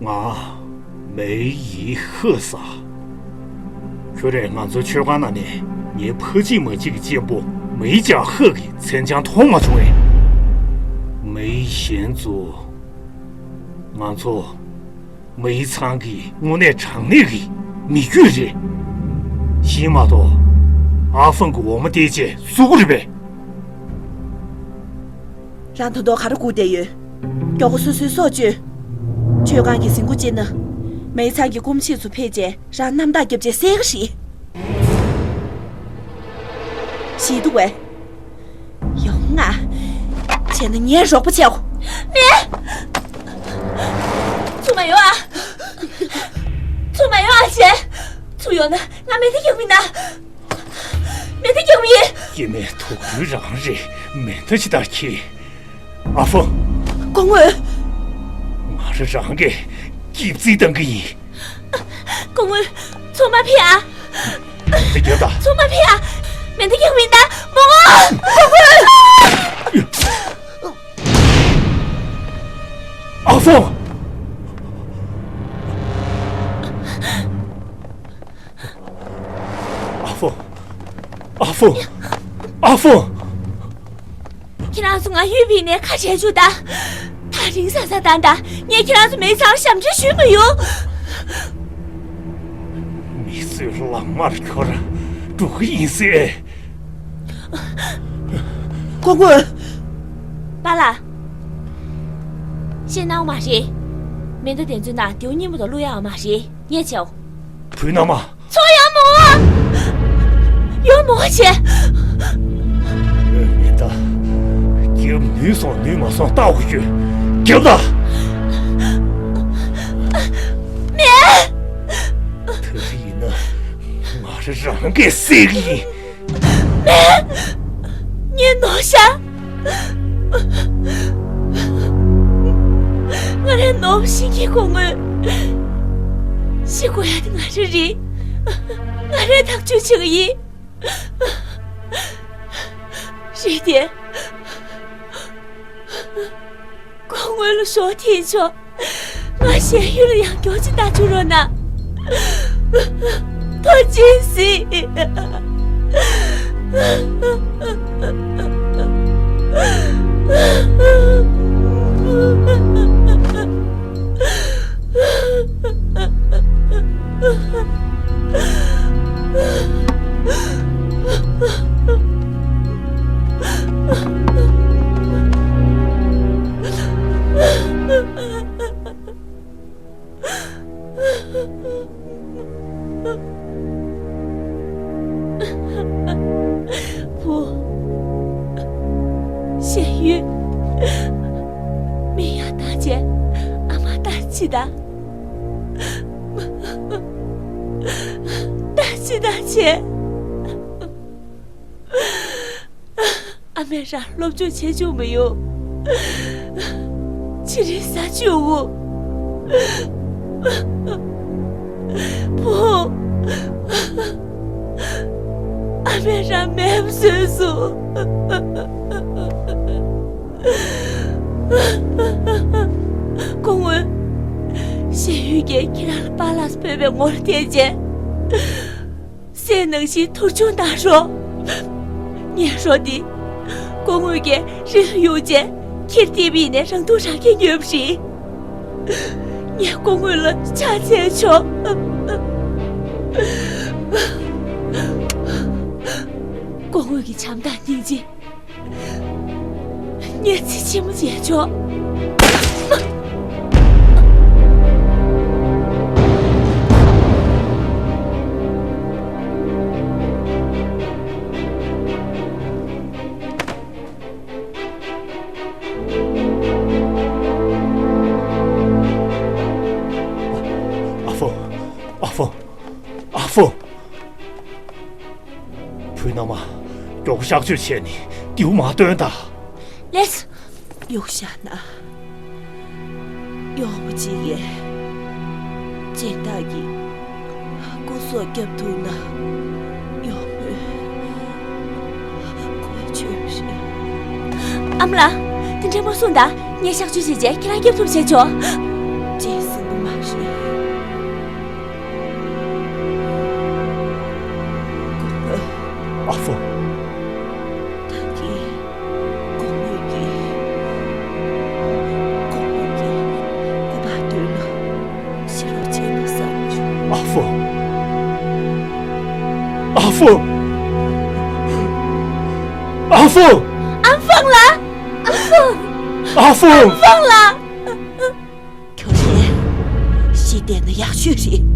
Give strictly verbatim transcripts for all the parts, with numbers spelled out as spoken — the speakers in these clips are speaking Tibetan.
ང་མེའི་ཡི་ཧུ་ས། ཁྱོད་རས་ང་ཚོའི་མཆོད་ཁང་ནང་ནས་ངའི་ཕ་གཅིག་མ་གཅིག་གི་གཅེན་པོ་མེའི་ཅག་ཧུ་གི་མཚན་བྱང་མཐོང་མ་བྱུང་ངས། མེའི་གཞན་ཚོ། ང་ཚོ་མེའི་ཚང་གི་དངོས་གནས་དྲང་གནས་ཀྱི་མི་རྒྱུད་རེད། ཤི་མ་གཏོགས་ཨ་ཧྥང་གི་འོ་མ་དེ་ཅེས་གསུག་གི་རེད་པས། རང་ད་དུང་ག་རེ་སྒུག་བསྡད་ཡོད། མགྱོགས་པོ་སོ་སོའི་སྲོག་གཅོད། མཆོད་ཁང་གི་གཟིམ་སྒོ་ཅན་ན། མེའི་ཚང་གི་སྐུ་མཆེད་ཚོ་ཕེབས་རྗེས་རང་རྣམ་དག་རྒྱབ་རྗེས་གསལ་ག་ཞིག་ཞིག་འདུག་བས། ཡོང་ང་། བྱས་ན་ངའི་རོགས་པ་བྱའོ། མེ། ཚུར་མ་ཡོང་ཨ། ཚུར་མ་ཡོང་ཨ་ཅེ། ཚུར་ཡོང་ན་ང་མེ་མདའ་རྒྱག་མི་ན། མེ་མདའ་རྒྱག་མི་ཡིན། སྐྱེ་དམན་དུག་སྦྲུལ་རང་རེད། མེ་མདའ་ཅི་ལྟར་ཁྱེར། ཨ་ཧྥང་། སྐུ་ངོ། ང་རང་རང་གིས་སྐྱིབ་རྩིས་བཏང་གི་ཡིན། སྐུ་ངོ། ཚུར་མ་ཕེབས་ཨ། མེ་མདའ་རྒྱག་དང་། ཚུར་མ་ཕེབས་ཨ། མེ་མདའ་རྒྱག་མི་ན་མོ། སྐུ་ངོ། ཨ་ཧྥང་། ཨ་ཧྥང་། ཨ་ཧྥང་། ཨ་ཧྥང་། ཁྱེད་རང་ཚོ་ང་ཡུལ་བིས་ནས་ཁ་བྲལ་བཅུག་ད། ཐག་རིང་ས་ས་བཏང་ད། ངས་ཁྱེད་རང་ཚོ་མེའི་ཚང་ཞབས་ཕྱི་ཞུས་མ་ཡོང་། མི་གསོད་ལག་དམར་ཁྱོར་འགྲོ་གི་ཡིན་ཟེར། སྐུ་ངོ། པཱ་ལགས། ཤེས་གནང་མ་རེད། མེ་མདའ་དེ་ཚོའི་ནང་རྡེའུ་སྙིང་པོ་དང་བླུག་ཡག་མ་རེད། ངས་བྱའོ། བུ་ནང་མ། ཚོ་ཡང་མོ། ཡོང་མོ་བྱེད། མེ་མདའ། རྒྱབ་ནུས་སོང་ནུས་མ་སོང་ལྟ་འོ་ཤོད། རྒྱབ་ད། མེ། ད་རེས་ཡིན་ན་ང་རང་རང་གིས་བསད་གི་ཡིན། མེ། ངས་ནོར་ཤག་ང་རང་ནོར་ཤིང་གི་སྐུ་ངོ། ཤི་དགོས་ཡ་དེ་ང་རང་རེད། ང་རང་ཐག་གཅོད་བྱེད་ཀྱི་ཡིན། རེད་དེ། སྐུ་ངོ་ལ་ཞོགས་ཐེངས་ཆོག་ང་གཞན་ཡུལ་ལ་ཡང་མགྱོགས་ཅིག་ལྟ་བཅུག་རོགས་གནང་། ཐུགས་རྗེ་གཟིགས། བུ། གཞན་ཡུལ། མིང་ཡང་བཏགས་བྱས་ཨ་མ་ལྟར་བྱེད་དང་། ལྟར་བྱེད་ལྟར་བྱེད། ཨ་མས་རང་སློབ་སྦྱོང་བྱེད་བཅུག་མི་ཡོང་། ཕྱི་རིལ་ཟ་བཅུག་འོ། བུ། ཨ་མས་རང་མེད་པ་བཟོས་སོང་། སྐུ་ངོ། གཞན་ཡུལ་གྱིས་ཁྱེད་རང་ལ་པཱ་ལགས་སུ་འབོད་པའི་ངོ་ལ་བལྟས་རྗེས། སྲས་ནང་བཞིན་ཐུར་ཆུང་གནང་རོགས། ངའི་རོ་འདི་སྐུ་ངོ་གིས་རི་ལ་གཡུགས་རྗེས་ཁྱེར་ཏེ་བིས་ནས་རང་སྡུག་རང་གིས་ཉོས་པ་རེད། ངས་སྐུ་ངོ་ལ་ཕྱག་འཚལ་ཆོག་སྐུ་ངོ་གི་བྱམས་དང་སྙིང་རྗེ། ངས་ཚེ་ཕྱི་མ་བྱས་ཆོག་ཨ་ཧྥོ། ཨ་ཧྥོ། ཨ་ཧྥོ། བུ་ནང་མ། མགྱོགས་པོ་གཤག་བཅོས་བྱས་ནས་རྡེའུ་མར་བཏོན་དང་། ལགས་སོ། གཡུག་བཞག་ན། གཡོག་པོ་གཅིག་གིས་སྦྱིན་བདག་གི་སྐུ་སྲོག་སྐྱོབ་ཐུབ་ན་གཡོག་པོས་གོ་ཆོད་པ་རེད། ཨ་མ་ལགས། དེ་འདྲ་མ་གསུངས་དང་། ངས་གཤག་བཅོས་བྱས་རྗེས་ཁྱེད་རང་སྐྱོབ་ཐུབ་བྱས་ཆོག་ཅེས་ཟིན་པ་མ་ ཨ་ཧྥུང་། ད་གིན་སྐུ་ངོ་གིས། སྐུ་ངོ་གིས་སྐུ་པར་མདུན་ལ་ཤི་རོགས་བྱས་ན་བསམ་བྱུང་། ཨ་ཧྥུང་། ཨ་ཧྥུང་། ཨ་ཧྥུང་། ཨ་ཧྥུང་ལགས། ཨ་ཧྥུང་། ཨ་ཧྥུང་། ཨ་ཧྥུང་ལགས། ཁྱོད་རེད། ཤི་བསྡད་ན་ཡག་ཤོས་རེད།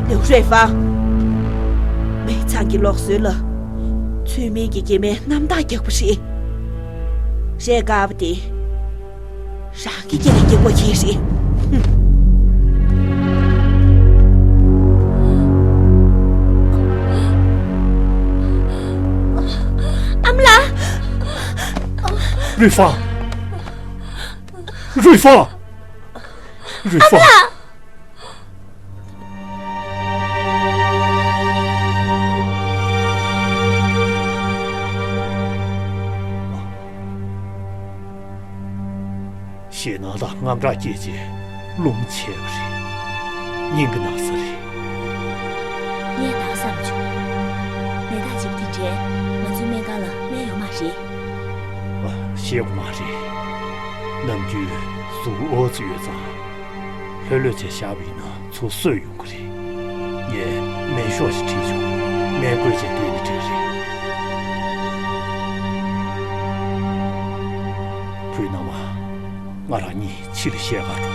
ལིའུ་ཧྲེ་ཧྥང་། མེ་ཚང་གི་ལུགས་སྲོལ་ལ། ཚུལ་མིན་གྱི་སྐྱེ་དམན་རྣམ་དག་རྒྱག་པ་རེད། རེད། དཀའ་བ་དེ་རང་གི་སྐེ་ལ་འགེལ་དགོས་ཀྱི་རེད། ཨ་མ་ལགས། རུས་ཧྥང་། རུས་ཧྥང་། རུས་ཧྥང་། ཨ་མ་ལགས། ཞེད་སྣང་དང་དངངས་སྐྲག་སྐྱེས་རྗེས་རླུང་ཆད་པ་རེད། སྙིང་གི་ན་ཚ་རེད། ངས་ད་བསམ་བྱུང་། ནད་རྟགས་གཅིག་དེ་འདྲས་ང་ཚོའི་སྨན་ཁང་ལ་སྨན་ཡོད་མ་རེད། ཨ། ཤེས་དགོས་མ་རེད། ནམ་རྒྱུན་གཟུགས་ཨོ་ཙི་ཡོད་ཙང་། ལྷོད་ལྷོད་བྱས་བཞག་པ་ཡིན་ན་ཚུར་གསོས་ཡོང་གི་རེད། ངས་སྨན་ཤོག་ཞིག་བྲིས་བྱུང་། སྨན་བཀོལ་བྱས་བསྡད་ན་འགྲིག་རེད། བུ་ནང་མ། ང་རང་གཉིས་ཕྱི་ལ་བཤད་གར་འགྲོ།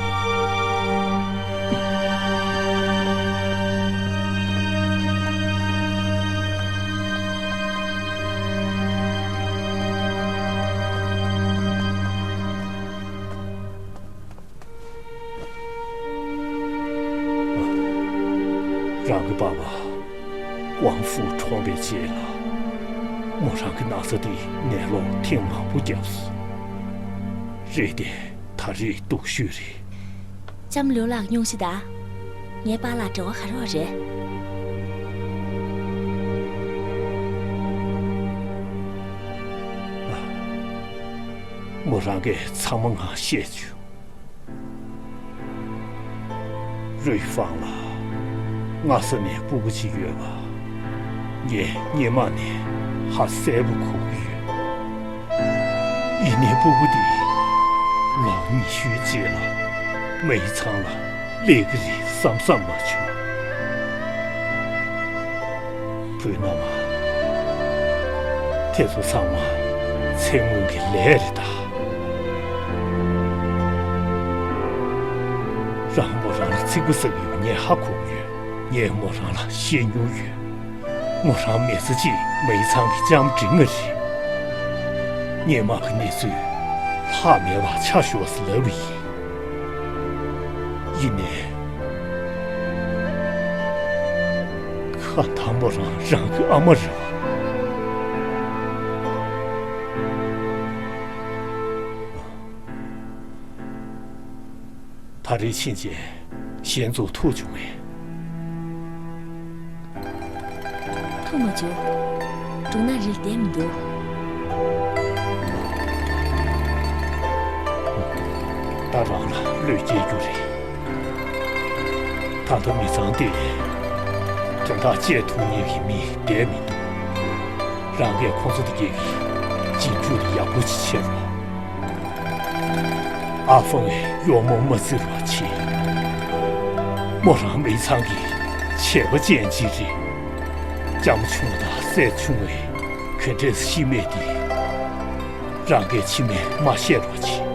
རང་གི་པ་ཕ་ཝང་ཧྥུ་གྲོངས་པའི་རྗེས་ལ། མོ་རང་གི་ན་ཚ་དེས་ནད་ལོག་ཐེངས་མང་པོ་བརྒྱབ་སོང་། རེད་དེ། ད་རེས་སྡུག་ཤོས་རེད། ལྕམ་ལུའུ་ལགས་སྙུང་གཞི་དང་། ངའི་པཱ་ལགས་འབྲེལ་བ་ག་རེ་རེད། མོ་རང་གིས་ཚང་མ་ངར་བཤད་བྱུང་། རུས་ཧྥང་ལགས། སྔ་ས་ནས་སྤུ་གུ་གཅིག་ཡོད་པ། ངས་སྔོན་མ་ནས་ཧ་གསལ་པོ་གོ་གི་ཡོད། ཡིན་ནའི་སྤུ་གུ་འདི་ལོ་ཉི་ཤུའི་རྗེས་ལ་མེ་ཚང་ལ་སླེབས་ཀྱི་རེད་བསམ་བསམ་མ་བྱུང་། བུ་ནང་མ། དེ་ཚོ་ཚང་མ་ཚེ་སྔོན་གྱི་ལས་རེད་ད། རང་མོ་རང་ལ་ཚིག་པ་ཟ་གི་ཡོད་པ་ངས་ཧ་གོ་གི་ཡོད། ངས་མོ་རང་ལ་བཤད་མྱོང་ཡོད། མོ་རང་མི་ཚེ་གཅིག་མེ་ཚང་གི་ལྕམ་འབྲིང་ང་རེད། སྔོན་མ་གི་གནས་ཚུལ་ལྷག་མེད་པ་ཆ་ཤོས་ལབ་པ་ཡིན། ཡིན་ནའི། གང་ལྟར་མོ་རང་རང་གི་ཨ་མ་རེད་བ། ད་རེས་ཕྱིན་ཆད་གཞན་ཚོ་ཐུག་བྱུང་ངས། ཐུག་མ་བྱུང་། སྒྲུང་ན་རིལ་བསྡད་མི་འདུག། ད་རང་ལ་བློས་སྐྱེལ་རྒྱུ་རེད། ད་ལྟ་མི་ཚང་དེ་དོན་དག་བཅད་ཐུབ་མཁན་གྱི་མི་བསྡད་མི་འདུག། རང་གིས་ཁོང་ཚོ་དེ་གའི་རྗེས་འཇུག་དེ་ཡག་པོ་ཅིག་བྱེད་རོགས། ཨ་ཧྥང་ངས་གཡོག་མོ་མ་བརྩི་རོགས་བྱེད། མོ་རང་མེ་ཚང་གི་བྱེད་པ་ཅན་ཅིག་རེད། ལྕམ་ཆུང་དང་སྲས་ཆུང་བས་ག་འདྲས་ཤི་མེད་དེ། རང་གིས་ཕྱི་མིག་མ་བཤད་རོགས་བྱེད།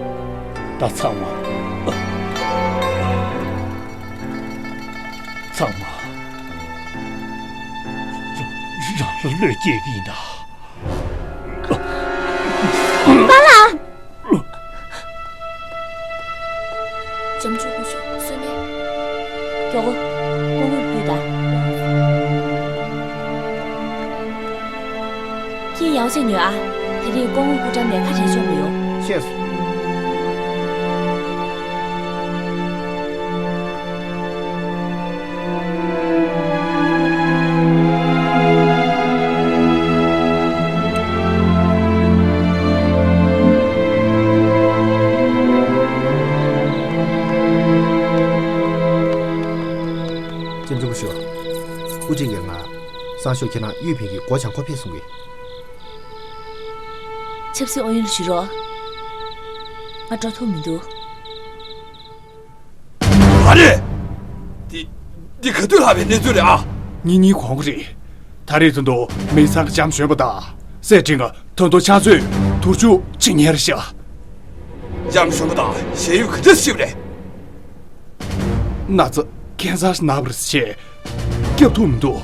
ད་ཚང་མ། ཚང་མ། རང་ལ་བློས་སྐྱེལ་གྱི་ཡིན་ད། པཱ་ལགས། ལྕམ་ཆུང་སྐུ་ཞབས་བསོད་ནམས། མགྱོགས་པོ། སྐུ་ངོ་ཕུད་དང་། ཁྱེད་ཡག་བྱས་ཉོན་ཨ། དེ་རིང་སྐུ་ངོ་སྐུ་དྲག་མེད་ཁ་རེ་ཆོག་མི་ཡོང་། ཤེས་སོང་། ལྕམ་ཆུང་སྐུ་ཞབས། གཙང་ཤོག་ཁྱེད་རང་གཡུ་བིང་གི་སྒོ་བྱང་ཁོ་ཕེབས་སོང་གི། ཆབ་སྲིད་ཨུ་ཡོན་ལ་ཞུ་རོགས། ང་འགྲོ་ཐུབ་མི་འདུག། ཨ་རེ། འདི་འདི་ག་དུས་ལྷག་པའི་གནས་ཚུལ་རེད་ཨ། ཉིན་གཉིས་གོང་གི་རེད། ད་རེས་ཚོགས་འདུ་མེ་ཚང་གི་ལྕམ་གཞོན་པ་དང་སྲས་སྤྲིན་ག་ད་དུང་ཕྱག་མཛོད་དུར་ཆུ་ཅིག་ཉར་ཤག། ལྕམ་གཞོན་པ་དང་ཞལ་ཡོད་ག་འདྲ་ཞིག་རེད། ན་ཚ་ཁེན་སར་ན་བར་བྱས། སྐྱབས་ཐུབ་མི་འདུག།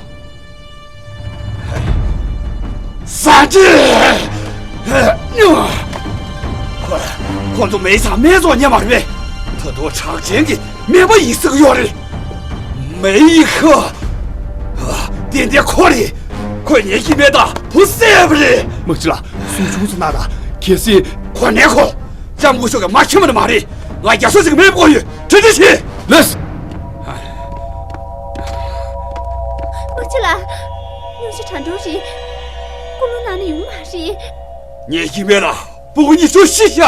ས་ཅི། ཁོ་ཁོ་ཚོ་མེ་ཚང་སྨན་ཚོགས་ཉེ་མ་རེད། ད་དུང་གྲགས་ཅན་གྱི་སྨན་པ་ཡིན་ཟེར་གྱི་ཡོད་རེད། མེ་ཡི་ཁ། ཏན་ཏན་ཁོ་རེད། ཁོས་ཉེ་ཤི་མེ་དང་བུ་བསད་པ་རེད། མ་གཅིག་ལ་སུ་ཆུང་ཙམ་ན་ད་གལ་སྲིད། ཁོ་ནས་ཁོ། ལྕམ་སྐུ་ཞབས་ཀྱི་མ་ཁྱིམ་མ་མ་རེད། ང་རྒྱ་སོ་ཞིག་མེད་པོ་ཡོད་དྲི་དྲི་ཞིག་ལས། མ་གཅིག་ལ། སྙུང་གཞི་དྲག་འགྲོ་རེད། སྐུ་རླུང་ནང་ནས་ཡོང་མ་རེད། ཉེ་ཤི་མེ་ལ། སྤུ་གུ་གཉིས་ཆུ་ཤི་ཤ།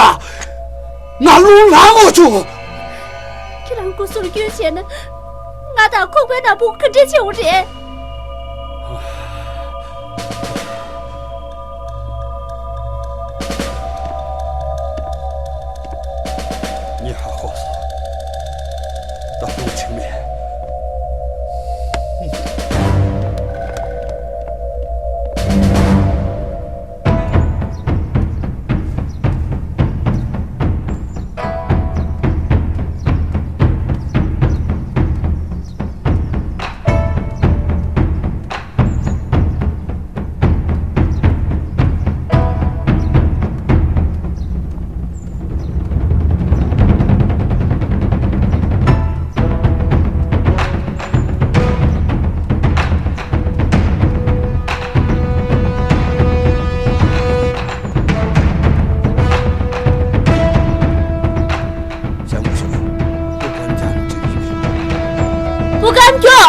ང་རླུང་ལངས་འོ་བྱུང་། ཁྱེད་རང་སྐུ་སྲོག་ལ་སྐྱོན་བྱས་ན། ང་དང་ཁོག་པའི་ནང་སྤུ་གུ་ག་འདྲས་ཆེ་བ་རེད། ཉི་ཧ་ཧོ། ད་རླུང་ཆིག་མེད། སྐུ་ཁམས་སྐྱོ།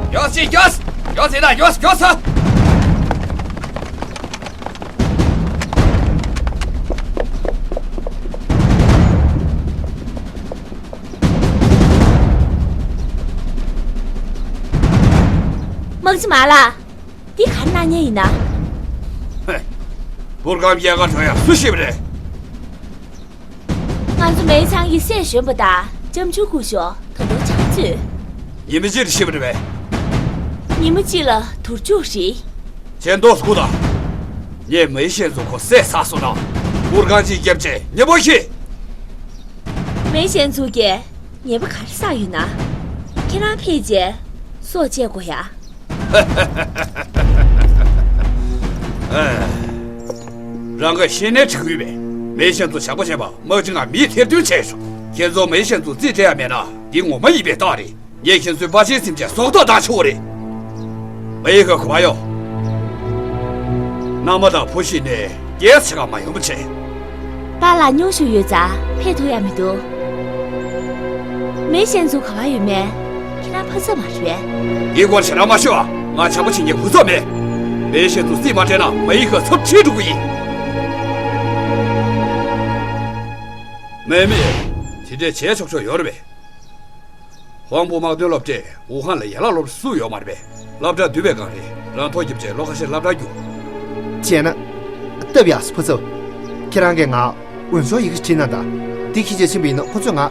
མགྱོགས་སེ་མགྱོགས། མགྱོགས་སེ་ན་མགྱོགས་མགྱོགས་ས། དམག་སྤྱི་མ་ལགས། འདི་ག་རེ་གནང་མཁན་ཡིན་ན། ཧེ། པུར་སྒམ་རྒྱལ་ཁ་གྲོལ་ཡག་སུ་ཤེས་པ་རེད། ང་ཚོ་མེ་ཚང་གི་སྲས་གཞོན་པ་དང་ལྕམ་ཆུང་སྐུ་ཞབས་ད་དུང་ཕྱག་མཛོད། ཉི་མ་གཅིག་ལ་ཤི་བ་རེད་པས། ཉི་མ་གཅིག་ལ་དུར་བཅུག་རེད། ཅན་ཏོག་སྐུ་དང་། ངས་མེ་ཤེན་ཙུ་ཁོ་བསད་ཚར་སོང་ན། པུར་སྒམ་གཅིག་བརྒྱབ་བྱས་ཉེ་པོ་ཤི། མེ་ཤེན་ཙུ་གིས་ཉེས་པ་ག་རེ་བསགས་ཡོད་ན། ཁྱེད་རང་ཕེབས་རྗེས་སྲོག་བཅད་དགོས་ཡ། རང་གི་ཤེས་ནས་ཁྲིད་ཡོད་པས། མེ་ཤེན་ཙུ་ཇག་པ་བྱས་པ་དམག་སྤྱི་ང་མིས་ཐེར་འདོན་བྱས་སོང་། ཁྱེད་ཚོ་མེ་ཤེན་ཙུ་རྩིས་སྤྲད་ཡ་མེད་ན་འདི་ངོ་མ་ཡིན་པའི་རྟགས་རེད། ངས་ཁྱེད་ཚོའི་པ་ཆེན་སེམས་ཅན་སྲོག་ཐོག་བཏང་ཆོག་རེད། མེ་ཤེན་ཙུ་ག་པར་ཡོད། མནའ་མ་དང་བུ་ཤི་ནས་རྒྱལ་ས་ཆེ་ག་མ་ཡོང་བ་བྱས། པཱ་ལགས་སྙུང་གཞི་ཡོད་ཙང་ཕེབས་ཐུབ་ཡ་མི་འདུག། མེ་ཤེན་ཙུ་ག་པར་ཡོད་མེད་ཁྱེད་རང་ཕ་ཚབ་མ་རེད་པས། འདིའི་སྐོར་ཞེ་དྲག་མ་ཤོད་ཨ། ང་ཇག་པ་བྱེད་མཁན་བུ་ཚབ་མེད། མེ་ཤེན་ཙུ་རྩིས་མ་སྤྲད་ན་མེ་ཤེན་ཙུ་ཚབ་ཁྲིད་འགྲོ་གི་ཡིན། མེ་མེ། དེ་འདྲས་བྱས་ཆོག་ཆོག་ཡོད་རེད་པས། ཧོང་པོ་དམག་དོན་སློབ་གྲྭས་ཝུ་ཧན་ལ་ཡན་ལག་སློབ་གྲྭ་སུ་ཡོད་མ་རེད་པས། སློབ་གྲྭ་འདུས་པའི་སྒང་རེད། རང་ཐོ་རྒྱབ་བྱས་ལོ་ཁ་ཤས་སློབ་གྲྭ་རྒྱུགས། བྱས་ན། སྟབས་ཡག་བུ་ཚབ། ཁྱེད་རང་གིས་ང་འོས་སྦྱོར་ཡི་གེ་བྲིས་གནང་དང་། འདི་ཁྱི་བྱས་ཕྱིན་པ་ཡིན་ན་ཁོ་ཚོས་ང་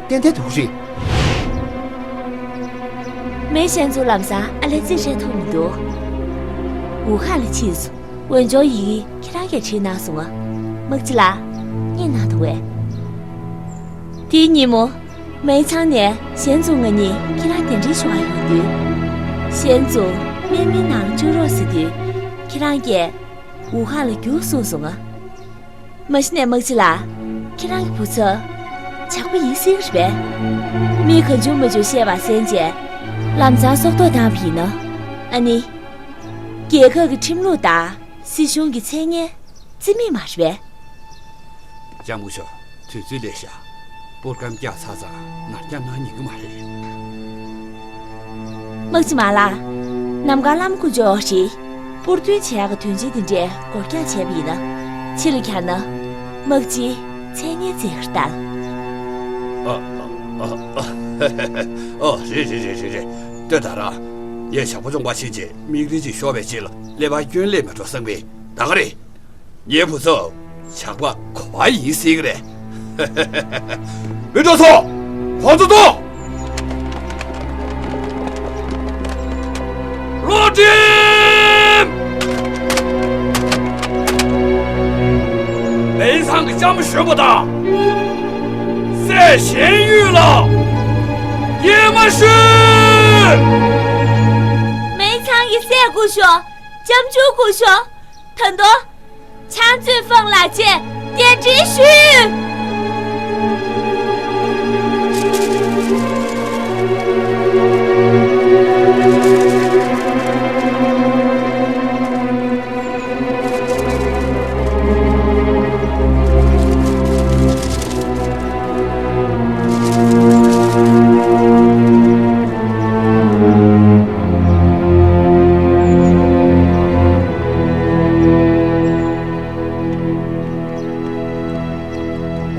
ཏན་ཏན་དོགས་རེད། མེ་ཤེན་ཙུ་ལམ་སང་ཨ་ལེ་རྩིས་སྤྲད་ཐུབ་མི་འདུག། ཝུ་ཧན་ལ་ཕྱིན་སོང་། འོས་སྦྱོར་ཡི་གེ་ཁྱེད་རང་གིས་བྲིས་གནང་སོང་ང་། དམག་སྤྱི་ལགས། སྙན་གནང་དང་བས། དེའི་ཉིན་མོ། མེ་ཚང་ནས་ཤེན་ཙུ་ང་གཉིས་ཁྱེད་རང་གདན་འདྲེན་ཞུ་བར་ཡོང་དུས། ཤེན་ཙུ་སྨན་མིའི་ནང་བཅུག་རོགས་ཟེར་དུས། ཁྱེད་རང་གིས་ཝུ་ཧན་ལ་རྒྱུགས་གསུངས་སོང་ང་། མ་གཞི་ནས་དམག་སྤྱི་ལགས། ཁྱེད་རང་གི་བུ་ཚ། ཇག་པ་ཡིན་སྲིད་རེད་པས། མི་གང་བྱུང་མ་བྱུང་བཤད་པ་གསན་རྗེས། ལམ་སང་སྲོག་ཐོག་བཏང་བ་ཡིན་ན། ཨ་ནི། རྒྱལ་ཁབ་ཀྱི་ཁྲིམས་ལུགས་དང་སྲིད་གཞུང་གི་མཚན་སྙན་རྩིས་མེད་མ་རེད་པས། ལྕམ་སྐུ་ཞབས། དུས་ཚོད་སླེབས་ཤག། པུར་སྒམ་བཀྱག་ཚར་ཙང་ནར་འགྱངས་གནང་ཉན་གི་མ་རེད། དམག་སྤྱི་མ་ལགས། ནམ་མཁའ་བླ་མ་དཀོན་མཆོག་གིས་པུར་བཏོན་བྱེད་ཡག་གི་དོན་ཆེན་དེ་འདྲས་འགོར་འགྱངས་བྱས་པ་ཡིན་ན། ཕྱི་ལ་གྱར་ན། དམག་སྤྱིའི་མཚན་སྙན་བརྩི་བར་གདའ། ཨ། ཨ། ཨ། ཨ། ཨོ། རེད་རེད་རེད་རེད་རེད། ལྟོས་དང་། ངས་ཇག་པ་བཅོམ་པ་ཤེས་རྗེས་མིག་རིལ་ཅིག་ཤོར་བའི་རྗེས་ལ་ཀླད་པ་སྐྱོན་སླེབས་མི་འགྲོ་བསམ་གི། ད་ག་རེད། ངའི་བུ་ཚོ་ཇག་པ་གོ་བ་ཡིན་སྲིད་གི་རེད། མི་འགྲོ་ཚོ། ཁོ་ཚོ་གཏོང་། བློ་སྒྲིམ། མེ་ཚང་གི་ལྕམ་གཞོན་པ་དང་། སྲས་གཞན་ཡུལ་ལ་སྐྱེལ་མ་ཞུ། མེ་ཚང་གི་སྲས་སྐུ་ཞབས། ལྕམ་ཆུང་སྐུ་ཞབས། ད་དུང་། ཕྱག་མཛོད་ཧྥང་ལགས་བཅས་གདན་འདྲེན་ཞུ།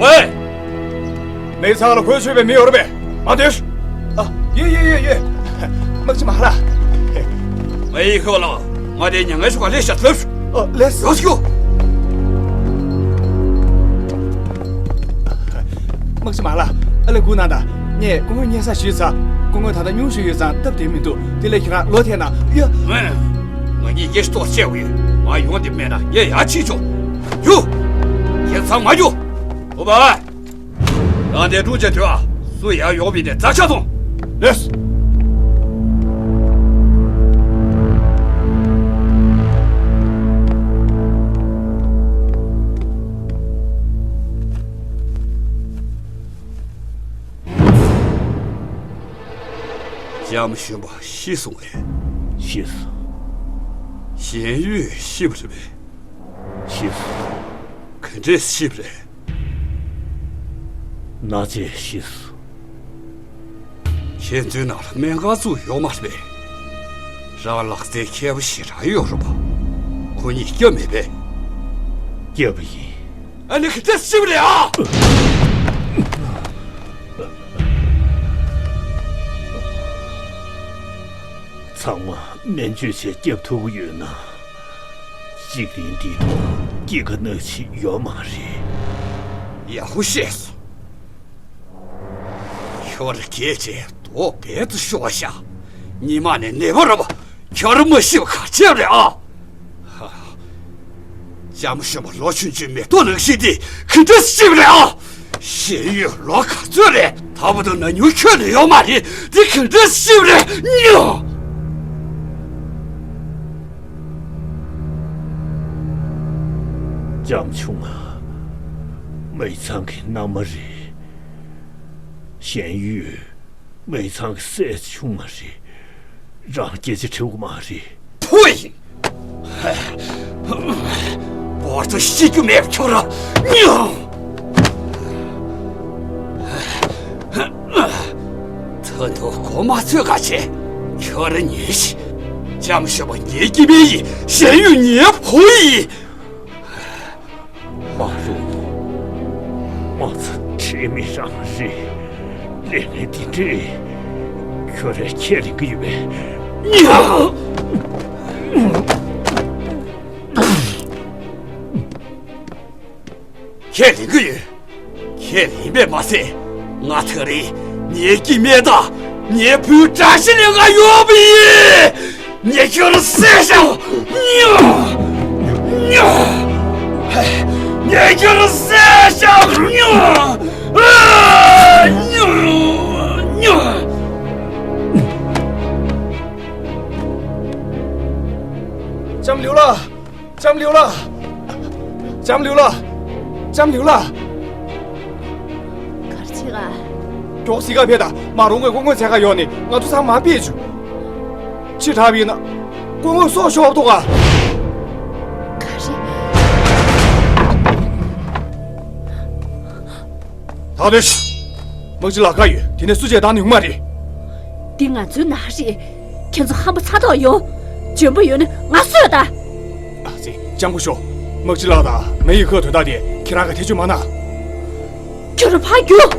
ཝེ། མེ་ཚང་ལ་གོས་ཆོད་པའི་མི་ཡོད་རེད་པས། མ་སྡོད། ཨ། ཡོད་ཡོད་ཡོད་ཡོད། དམག་སྤྱི་མ་ལགས། ཝེ་ཡི་ཁོ་ལ། ང་དེ་མྱ་ངན་ཞུ་ག་ལས་ཤ་ལབ། ཨ། ལས། ཡོད་ཤོག་དམག་སྤྱི་མ་ལགས། ཨ་ལས་སྒུག་གནང་དང་། ངས་སྐུ་ངོ་སྙན་སེང་ཞུས་ཚར། སྐུ་ངོ་ད་ལྟ་སྙུང་གཞི་ཡོད་ཙང་སྟབས་བདེ་མི་འདུག་དེ་ལས་ཁྱེད་རང་ལོག་ཐལ་ན་ཡ། ང་གཉིས་སྐད་ཤོད་བཤད་དགོས་ཡོད། ང་ཡོང་དེ་མེད་ན་ངས་ཡར་ཕྱིན་ཆོག་རྒྱུགས། ཁྱེད་ཚང་མ་རྒྱུགས། ཨོ་བ། རང་དེ་དྲུང་ཆེ་དུས་ཨ། སུ་ཡར་ཡོང་བའི་དེ་རྩ་ཆག་སོང་། ལོས། ལྕམ་གཞོན་པ་ཤི་སོང་ངས། ཤི་སོང་། གཞན་ཡུལ་ཤི་བ་རེད་པས། ཤི་སོང་། ག་འདྲས་ཤི་བ་རེད། མནའ་བཅས་ཤི་སོང་། ཁྱེད་ཚོའི་ནང་ལ་སྨན་ཁང་ཚུགས་ཡོད་མ་རེད་པས། རང་ལག་རྩལ་མཁས་པོ་ཞེ་དྲག་ཡོད་རེད་པ། ཁོ་གཉིས་སྐྱབས་མེད་པས། སྐྱབས་ཡིན། ཨ་ནི་ག་འདྲས་ཤི་བ་རེད་ཨ། ཚང་མ་སྨན་བཅོས་བྱས་སྐྱབས་ཐུབ་ཀྱི་ཡོད་ན། འཇིག་རྟེན་འདིའི་ཐོག་སྐྱེ་རྒ་ན་འཆི་ཡོད་མ་རེད། ཡག་པོ་བཤད་སོང་། ཁྱོད་ར་སྐད་ཆ་རྡོག་རྡོག་ཏུ་ཤོར་ཤག་ཉི་མ་ནས་ནད་པ་ར་བ་ཁྱོད་ར་མ་ཤི་བ་ག་བྱས་རེད་ཨ། ལྕམ་གཞོན་པ་ལོ་ཆུང་ཆུང་མེ་ཏོག་ནང་བཞིན་དེ་ག་འདྲ་ཤི་བ་རེད་ཨ། གཞན་ཡུལ་ལོ་ག་ཚོད་རེད། ད་བར་དུ་ན་ཉུང་ཁྱོན་ནས་ཡོད་མ་རེད། དེ་ག་འདྲ་ཤི་བ་རེད་ཉོ། ལྕམ་ཆུང་ང་། མེ་ཚང་གི་མནའ་མ་རེད། གཞན་ཡུལ། མེ་ཚང་གི་སྲས་ཆུང་མ་རེད། རང་སྐད་ཆ་འདྲི་དགོས་མ་རེད། ཕུ་ཡིན། བོར་དུ་ཤི་རྒྱུ་མེད་པ་ཁྱོད་ར་ཉོ། ད་དུང་གོ་མ་ཚོད་ག་བྱེད། ཁྱོད་ར་ཉོན་ཞིག་ལྕམ་གཞོན་པ་ངའི་སྐྱེ་དམན་ཡིན། གཞན་ཡུལ་ངའི་བུ་ཡིན། མ་རུང་། མ་ཚ་ཁྲེལ་མེད་རང་རེད། ལས་ངན་འདི་འདྲས། ཁྱོད་རས་ཁས་ལེན་གི་ཡོད་པས། ཁས་ལེན་གི་ཡོད། ཁས་ལེན་པས་མ་ཚད། ང་ཐག་རིང་ངའི་སྐྱེ་དམན་དང་ངའི་བུའི་དགྲ་ཤ་ལས་ང་ཡོང་བ་ཡིན། ངས་ཁྱོད་བསད་བཞག་ཉོ། ཉོ། ངས་ཁྱོད་བསད་བཞག་ཉོ། ཨ། ཉོ། ཉོ། ལྕམ་ལིའུ་ལགས། ལྕམ་ལིའུ་ལགས། ལྕམ་ལིའུ་ལགས། ལྕམ་ལིའུ་ལགས། ག་རེ་བྱེད་ག་མགྱོགས་གཟིགས་ག་ཕེབས་དང་། མ་རུང་བའི་སྐུ་ངོ་མཇལ་ག་ཡོང་ནས་ང་ཚོ་ཚང་མ་ཕེབས་བྱུང་། ཕྱི་དྲགས་པ་ཡིན་ན་སྐུ་ངོ་སྲོག་ཤོར་ཐུབ་ག་ག་རེ། ད་འདོད་ཤིག་དམག་སྤྱི་ལ་ཁ་ཡོད། དེ་ནས་སུ་བྱས་བཏང་ནི་ཡོང་མ་རེད། འདི་ང་ཚོའི་ནང་རེད། ཁྱེད་ཚོ་ཧམ་པ་ཚ་ཐག་ཡོད། འཇོན་པོ་ཡོད་ན་ང་གསོད་ད། ཨ་ཙི། ལྕམ་སྐུ་ཞབས། དམག་སྤྱི་ལགས་དང་མེ་ཡི་ཁོའི་དོན་དག་དེ་ཁྱེད་རང་གིས་ཐེ་བྱུས་མ་གནང་། ཁྱོད་རང་ཕར་རྒྱུགས།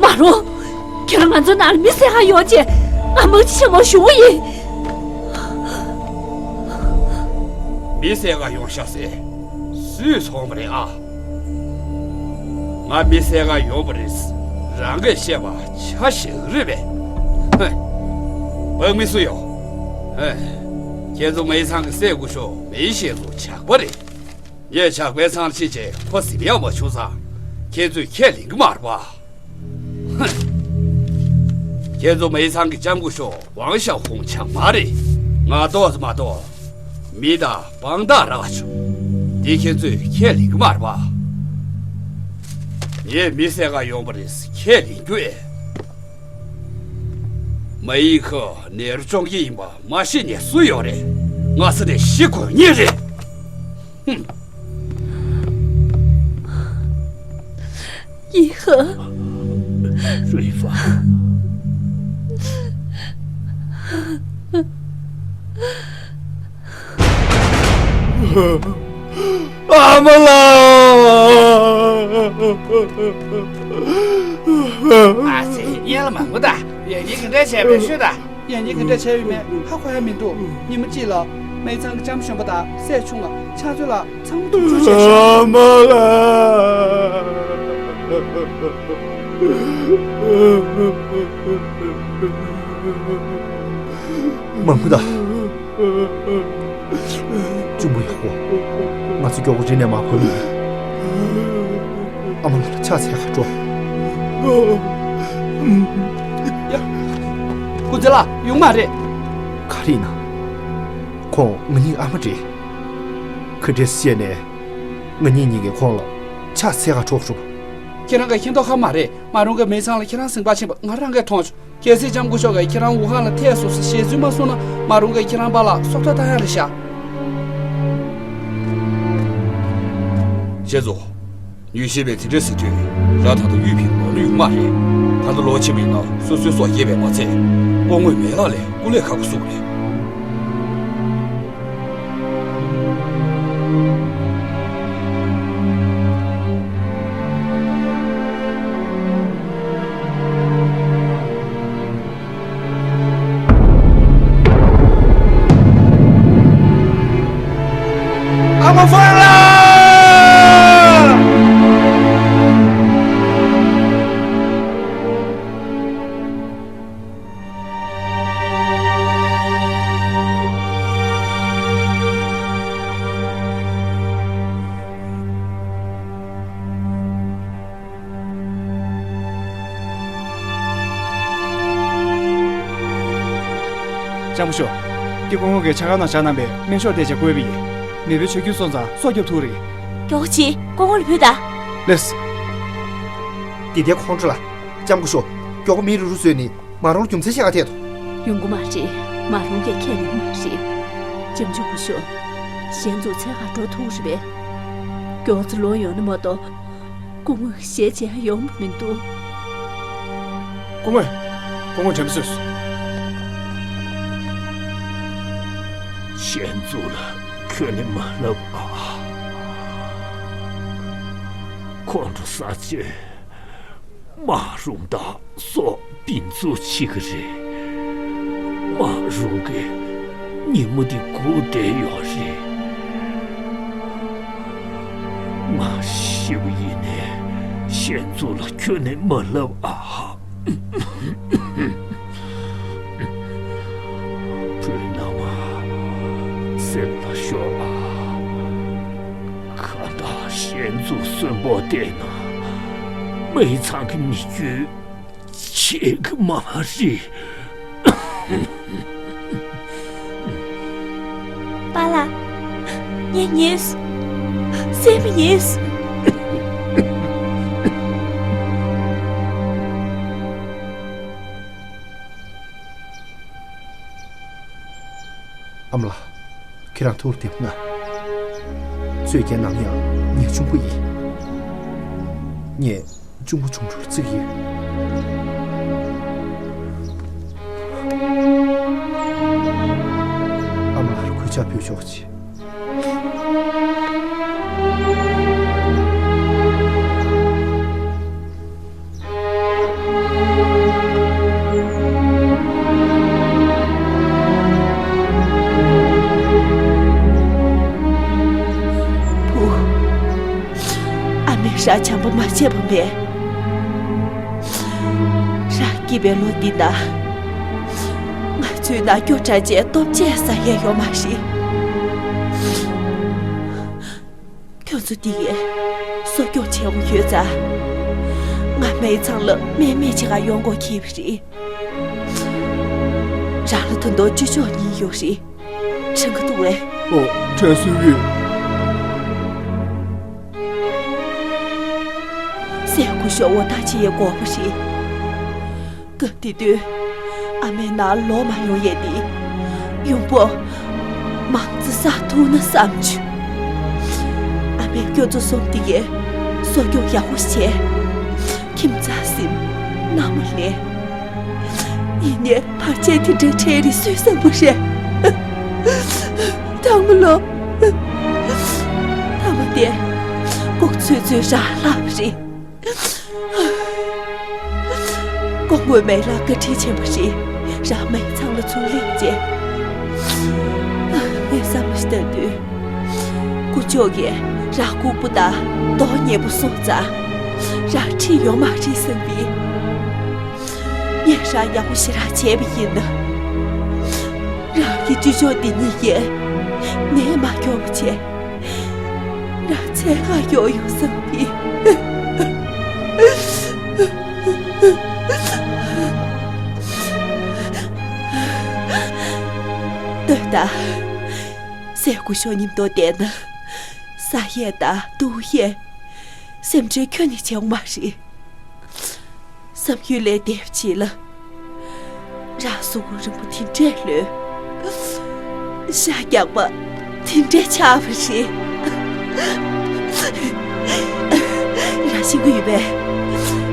མ་རུང་། ཁྱོད་རང་ང་ཚོའི་ནང་ལ་མི་བསད་ག་ཡོང་བྱས། ང་དམག་སྤྱི་ཆེན་མོར་ཞུ་གི་ཡིན། མི་བསད་ག་ཡོང་ཤག་ཟེར། སུས་ཚོར་བ་རེད་ཨ། ང་མི་བསད་ག་ཡོང་བ་རེད། རང་གིས་བཤད་པ་ཆ་བཞག་རེད་པས། ཧེ། དམག་མི་སུ་ཡོད། ཧེ། ཁྱེད་ཚོ་མེ་ཚང་གི་སྲས་སྐུ་ཞབས་མེ་ཤེས་ཚོ་ཇག་པ་རེད། ངས་ཇག་པའི་ཚང་ལ་ཕྱིན་བྱས་ཁོ་ཟིན་ཡག་མ་བྱུང་ཙང་། ཁྱེད་ཚོས་ཁས་ལེན་གི་མ་རེད་པ། ཧུམ། ཁྱེད་ཚོ་མེ་ཚང་གི་ལྕམ་སྐུ་ཞབས་ཝང་ཞའོ་ཧུང་ཇག་མ་རེད། ང་ལྟོས་མ་གཏོགས། མི་དང་དཔང་རྟགས་རག་བྱུང་། འདི་ཁྱེད་ཚོས་ཁས་ལེན་གི་མ་རེད་པ། ངས་མི་བསད་ག་ཡོང་བ་རེད་ཁས་ལེན་རྒྱུ་ཨེ། མ་ཡི་ཁོ་ནེ་རུ་ཅོང་གི་ཡིན་པ་མ་ཤེས་ནས་སུ་ཡོད་རེད། སྔ་ས་ནས་ཤི་དགོས་ངེས་རེད། ཧུམ། ཡི་ཧ། རུས་ཧྥ། ཨ་མ་ལགས། ཨ་ཙི། ཡན་ལ་མང་པོ་ད། ཡང་ཉིན་ག་འདྲ་བྱས་པའི་ཤོད་ད། ཡང་ཉིན་ག་འདྲ་བྱས་ཡོད་མེད་ཧ་གོ་ཡ་མི་འདུག་ཉི་མ་གཅིག་ལ་མེ་ཚང་གི་ལྕམ་གཞོན་པ་དང་སྲས་ཆུང་བ་ཕྱག་མཛོད་ལ་ཚང་མ་ཐུག་འཕྲད་བྱས་ཤག་ཨ་མ་ལགས། མང་པོ་ད། གཅུང་པོ་ཡག་པོ། ང་ཚོ་མགྱོགས་པོ་རི་ནས་མར་བབས་ཡིན། ཨ་མ་ལགས་ལ་ཕྱག་འཚལ་ག་འགྲོ། ཡ། སྐུ་ཚེ་ལགས་ཡོང་མ་རེད། ག་རེ་ཡིན་ན། ཁོང་ང་གཉིས་ཨ་མ་རེད། ག་འདྲས་བཤད་ནས། ང་གཉིས་གཉིས་ཀས་ཁོང་ལ་ཕྱག་འཚལ་ག་འགྲོ་དགོས་རེད་པ། ཁྱེད་རང་གིས་ཤེས་མདོག་ཁ་མ་རེད། མ་རུང་གི་མེ་ཚང་ལ་ཁྱེད་རང་ཟིན་པ་ཕྱིན་པ་ང་རང་གིས་མཐོང་བྱུང་། གལ་སྲིད་ལྕམ་སྐུ་ཞབས་ཀྱིས་ཁྱེད་རང་ཝུ་ཧན་ལ་ཐད་སོང་ཟེར་ཞལ་རྫུན་མ་གསུངས་ན། མ་རུང་གིས་ཁྱེད་རང་པཱ་ལགས་སྲོག་ཐག་བཏང་ཡ་རེད་ཤག་ཞེས་སོ། ཉུལ་ཞིབ་པས་དེ་འདྲ་ཟེར་དུས་རང་ད་ལྟ་གཡུལ་ཕེབས་ལོ་ལོ་ཡོང་མ་རེད། ད་ལྟ་ལོ་ཆེན་པོ་ཡིན་ན་སོ་སོའི་སྲོག་བསྐྱབས་པས་མ་ཚད། སྐུ་ངོ་མེ་ལགས་ལ་སྐུ་ལས་ཁག་པོ་བཟོས་པ་རེད། ཨ་མ་ཧྥང་ལགས། ལྕམ་སྐུ་ཞབས། འདི་སྐུ་ངོ་གིས་ཕྱག་སྒར་ནང་བཞག་གནང་པའི་སྨན་ཤོག་དེ་བྱས་བཀོད་པ་ཡིན། མེས་པོའི་ཆོས་རྒྱུན་སོང་ཙང་སྲོག་སྐྱོབ་ཐུབ་རེད། མགྱོགས་པོ་བྱེད། སྐུ་ངོ་ལ་ཕུལ་དང་། ལགས་སོ། འདི་དེ་ཁོང་ཁྲོ་ལ། ལྕམ་སྐུ་ཞབས། མགྱོགས་པོ་མི་རུ་རུ་བཟོས་ནས་མ་རུང་རྒྱུ་མཚན་བཤད་ག་ཐད་དོ། ཡོང་གི་མ་རེད། མ་རུང་གིས་ཁས་ལེན་གི་མ་རེད། ལྕམ་ཆུང་སྐུ་ཞབས། གཞན་ཚོ་འཚོལ་ག་འགྲོ་ཐུབ་རེད་པས། མགྱོགས་ཙམ་ལོག་ཡོང་ན་མ་གཏོགས། སྐུ་ངོས་ཞལ་མཇལ་ཡོང་མི་འདུག་སྐུ་ངོ། སྐུ་ངོ་དྲན་པ་གསོས་སོང་། གཞན་ཚོ་ལ་ཁྱོན་ནས་མ་ལབ་ཨ། ཁོང་ཁྲོ་ཟ་བྱས། མ་རུང་དང་སྲོག་ཕུན་ཚོགས་བྱེད་ཀྱི་རེད། མ་རུང་གིས་ཉིན་མོ་འདི་སྒུག་བསྡད་ཡོད་རེད། ང་ཤི་བ་ཡིན་ནའི་གཞན་ཚོ་ལ་ཁྱོན་ནས་མ་ལབ་ཨ། བུ་ནང་མ་སེམས་ལ་ཤོག་ཨ། ཁ་བརྡ་གཞན་ཚོ་གསོན་པོ་བསྡད་ན་མི་ཚང་གི་མི་རྒྱུད་བྱེད་གི་མ་རེད། པཱ་ལགས། ངས་ཉེས་སོང་། སེམས་ཉེས་སོང་། ཨ་མ་ལགས། ཁྱེད་རང་ཐུགས་ལ་བདེ་པོ་གནང་། ཚོས་རྒྱལ་ནམ་ཡང་ངའི་གཅུང་པོ་ཡིན། ངས་གཅུང་པོ་ཆུང་ཆུང་བརྩི་གི་ཡོད། ཇ་ཕུལ་ཆོག་ཅིག། བུ། ཨ་མས་ར་བྱམས་པ་མ་བྱས་པ་མེད། ར་སྐྱིད་པའི་ལོ་འདི་ན། ང་ཚོའི་ནང་སྐྱོ་དྲགས་བྱས་སྟོབས་ཆེ་ས་ཡས་ཡོད་མ་རེད། ཁྱོད་ཚོ་འདི་ཡས་གསོ་སྐྱོང་བྱེད་དགོས་ཡོད་ཙང་། ང་མའི་ཚང་ལ་སྨན་མེད་ཆེ་ག་ཡོང་སྒོ་ཁྱེར་བ་རེད། རང་ལ་ད་དུང་ཅི་ལྕོགས་གཉིས་ཡོད་རེད། དྲན་གི་འདུག་བས། ཨོ། དྲན་གསོ་ཡོད། སྲས་སྐུ་ཞབས་འོ་ཐག་ཆེ་ཡས་དགོས་པ་རེད། སྐབས་དེ་དུས་ཨ་མའི་ནང་ལོག་མ་ཡོང་ཡས་དེ། ཡོང་འབབ་མང་ཙམ་བསགས་ཐུབ་ན་བསམ་བྱུང་། ཨ་མས་སྐྱོ་ཚོ་གསུམ་དེ་གའི་གསོ་སྐྱོང་ཡག་པོ་བྱས། ཁྱིམ་ཚང་ཟིན། མནའ་མ་ལེན། ཡིན་ནའི་བར་ཆད་དེ་འདྲ་འཕྲད་རིགས་སུས་བསམ་པ་རེད། དྭངས་མ་ལོ། མཐའ་མ་དེ་ལྐོག་ཚོད་ཚོད་རང་ལྷག་པ་རེད། སྐུ་ངོ་མེ་ལ་བཀའ་དྲིན་ཆེན་པོ་ཞིག་རང་མའི་ཚང་ལ་ཚུར་ལེན་བྱས། ངས་བསམ་བློ་ཞིག་བཏང་དུས། དཀོན་མཆོག་གིས་རང་ལྐུགས་པོ་དང་མདོག་ཉེས་པོ་སོང་ཙང་། རང་ཁྲིད་ཡོང་མ་རེད་བསམ་པས། ངས་རང་ཡག་པོ་ཞེ་དྲག་བྱས་པ་ཡིན་ན། རང་གི་ཅི་ལྕོགས་འདི་གཉིས་ཀས་ངས་མ་སྐྱོ་བ་བྱས། རང་ཚེ་ཁ་ཡོག་ཡོག་བསམ་གི། ལྟོས་དང་། སྲས་སྐུ་ཞབས་མཉམ་དུ་བསྡད་ན། ཟ་ཡས་དང་འཐུང་ཡས། སེམས་ཁྲལ་ཁྱོན་ནས་བྱེད་འོང་མ་རེད། བསམ་ཡུལ་ལས་འདས་པ་ཅིག་ལ། རང་གཟུགས་པོ་རིང་པོ་དེ་འདྲས་ལོས། ཤ་རྒྱགས་པ་དེ་འདྲས་ཆགས་པ་རེད། རང་ཤེས་ཀྱི་ཡོད་པས།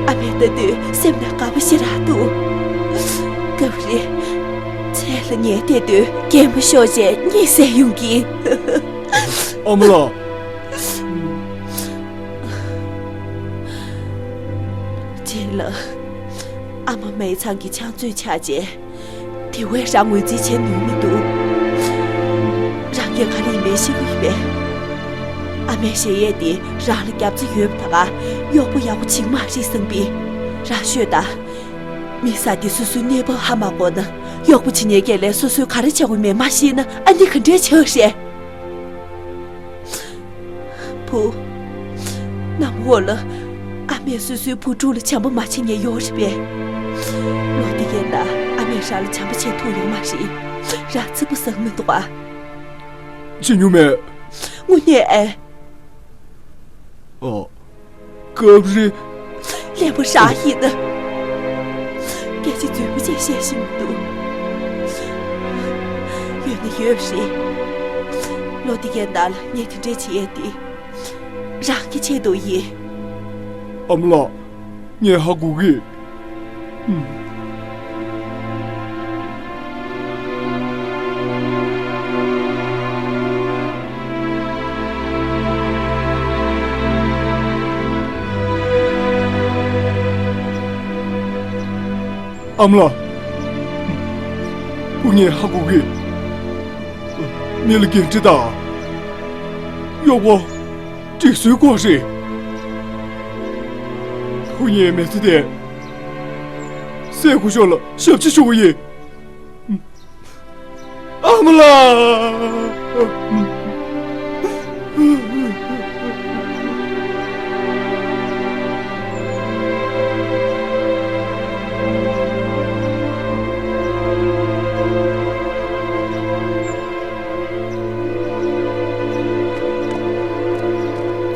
ཨ་མས་ལྟ་དུས་སེམས་ནང་དགའ་པོ་ཞེ་དྲག་འདུག། སྐབས་རེ། ཚལ་ལ་ཉལ་བསྡད་དུས་རྒན་པོ་ཤོག་ཅེས་གཉིད་སད་ཡོང་གི། ཨ་མ་ལགས། རྗེས་ལ། ཨ་མ་མའི་ཚང་གི་ཕྱག་མཛོད་ཆགས་རྗེས། དེ་བས་རང་ངོས་འཛིན་བྱེད་ནུས་མི་འདུག། རང་གིས་ག་རེ་ཡིན་མིན་ཤེས་ཀྱི་ཡོད་པས། ཨ་མའི་གཞལ་ཡས་དེ་རང་ལ་རྒྱབ་རྩ་ཡོད་པ་ད་ག་གཡོག་པོ་ཡག་པོ་བྱེད་མ་རེད་བསམ་པས། རང་ཤོད་དང་། མི་ས་དེ་སོ་སོའི་གནས་བབ་ཧ་མ་གོ་ན། གཡོག་པོ་བྱེད་མཁན་སྒེར་ལས་སོ་སོས་ག་རེ་བྱེད་དགོས་མེད་མ་ཤེས་ན་ཨ་ནི་ག་འདྲའི་བྱེད་འོས་རེད། བུ། གནམ་འོག་ལ་ཨ་མས་སོ་སོའི་བུ་ཕྲུག་ལ་བྱམས་པ་མ་བྱེད་མཁན་ཡོད་རེད་པས། ལོ་འདི་ཡན་ལ་ཨ་མས་རང་ལ་བྱམས་པ་བྱེད་ཐུབ་ཡོད་མ་རེད། རང་ཚིག་པ་ཟ་གི་མི་འདུག་ཨ། བྱེད་མྱོང་མེད། དངོས་གནས་ཨེ། ཨོ། སྐབས་རེ། ལན་པོ་རང་ཡིན་ན། སྐད་ཆ་རྫུན་མ་ཅིག་བཤད་ཤེས་མི་འདུག། ཡོད་ན་ཡོད་པ་རེད། ལོ་འདི་གའི་ནང་ལ་ངས་དེ་འདྲས་བྱེད་ཡས་དེ། རང་གི་ཆེད་དུ་ཡིན། ཨ་མ་ལགས། ངས་ཧ་གོ་གི། ཨུམ། ཨ་མ་ལགས། བུ་ངས་ཧ་གོ་གི། མི་ལ་འགན་འཁྲི་དང་། གཡོག་པོ། སྒྲིག་སྲོལ་སྐོར་རེད། བུ་ངས་མི་ཚེ་དེ། སྲས་སྐུ་ཞབས་ལ་ཞབས་ཕྱི་ཞུ་གི་ཡིན། ཨ་མ་ལགས།